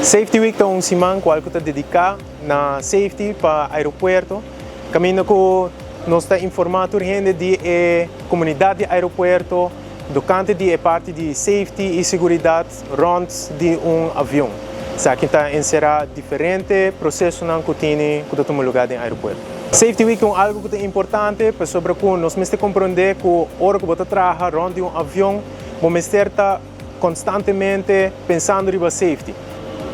Safety Week ta un siman cual cu ta dedica na safety pa aeropuerto, caminda cu nos ta informa tur hende di e comunidad di aeropuerto tocante di e parti di safety y seguridad rond di un avion. Esaki ta encera diferente procesonan cu tin cu ta tuma luga den aeropuerto. Safety Week ta un algo cu ta importante pasobra cu nos mester comprende cu ora cu bo ta traha rond di un avion, bo mester ta constantemente pensando riba safety.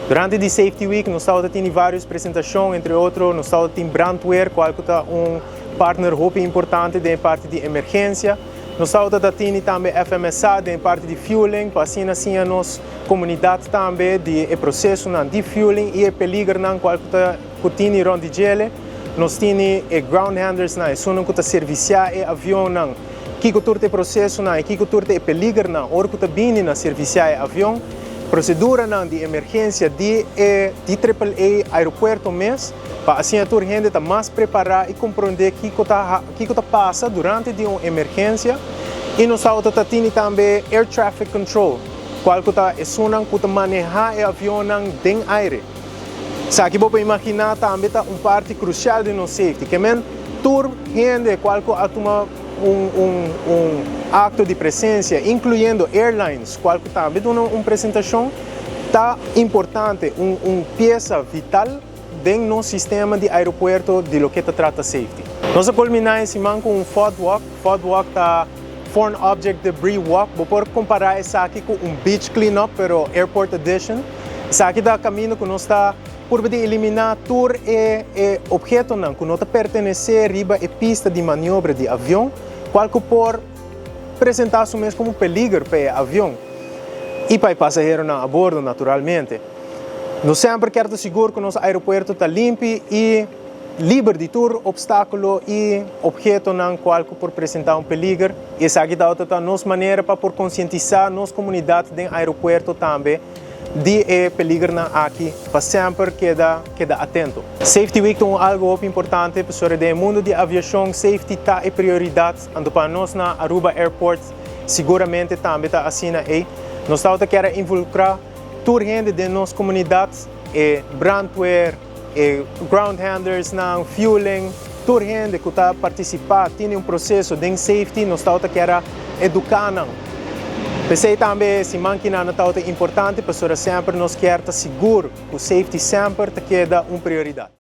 Durante di Safety Week nos tabata tin varios presentacion, entre otro nos tabata tin Brandweer, cual ta un partner hopi importante den parti di emergencia. Nos tabata tin tambe FMSA den parti di fueling, pa asina asina nos comunidad tambe di e proceso di fueling y e peligernan cual ta cu tin rond di dje. Nos tin e ground handlers nan, esunnan cu ta servicia e avionnan. Kico tur e proceso nan, kico tur e peligernan, ora cu ta bini na servicia e avion. Procedura nan di emergencia di AAA aeropuerto mes, pa asina tur hende ta mas prepara y comprende kico ta pasa durante di un emergencia. Y nos tabata tin tambe Air Traffic Control, cual ta esunnan cu ta maneha e avionnan den aire. Esaki bo por imagina tambe ta un parti crucial di nos safety, kiermen tur hende cual a tuma un acto di presencia, incluyendo airlines, cual tambe duna un presentacion, ta importante, un pieza vital den nos sistema di aeropuerto di loke ta trata safety. Nos a culmina e siman cu un FOD Walk. FOD Walk ta Foreign Object Debris Walk. Bo por compara esaki cu un beach cleanup, pero airport edition. Esaki ta caminda cu nos ta purba di elimina tur e obhetonan cu no ta pertenece riba e pista di maniobra di avion, cual por presenta su mes como peliger pa e avion y pa e pasaheronan a bordo, naturalmente. Nos semper kier ta sigur cu nos aeropuerto ta limpi y liber di tur obstaculo y obhetonan cual por presenta un peliger. Y esaki ta nos manera pa por concientisa nos comunidad den aeropuerto tambe di e peligernan aki pa semper keda atento. Safety Week ta algo hopi importante pasobra den mundo di aviacion safety ta e prioridad, anto pa nos na Aruba Airport siguramente tambe ta asina ey. Nos ta kier involucra tur hende den nos comunidad, e brandweer, e ground handlers nan, fueling, tur hende cu ta participa, tin un proceso di safety, nos ta kier educa nan. P'esey tambe siman aki nan ta importante, pasobra semper nos kier ta sigur cu safety semper ta keda un prioridad.